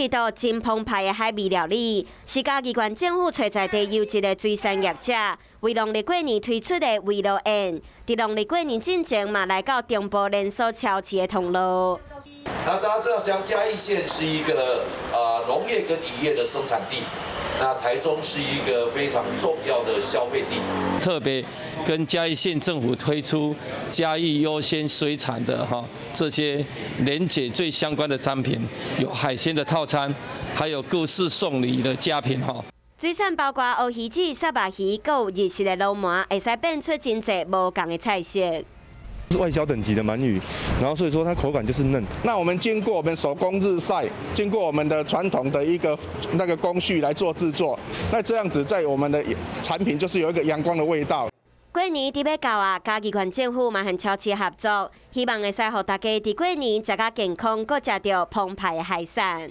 一道真澎湃的海味料理，是嘉義縣政府揣在地優質的水產業者，為農曆過年推出的慰勞宴。佇農曆過年進前嘛，來到中部連鎖超市的通路。那大家知道，像嘉義縣是一個農業跟漁業的生產地，那台中是一個非常重要的消費地。特別跟嘉義縣政府推出嘉義優先水產的哈這些連結最相關的商品，有海鮮的套餐，還有各式送禮的佳品哈。水產包括烏魚子、虱目魚，閣有日式的鱸鰻，會使變出真濟無仝的菜色。是外銷等級的鰻魚，然後所以說它口感就是嫩。那我們經過我們手工日曬，經過我們的傳統的一個那個工序來做製作，那這樣子在我們的產品就是有一個陽光的味道。過年佇欲到啊，嘉義縣政府嘛和超市合作，希望會使予大家佇過年食較健康，閣食著澎湃的海產。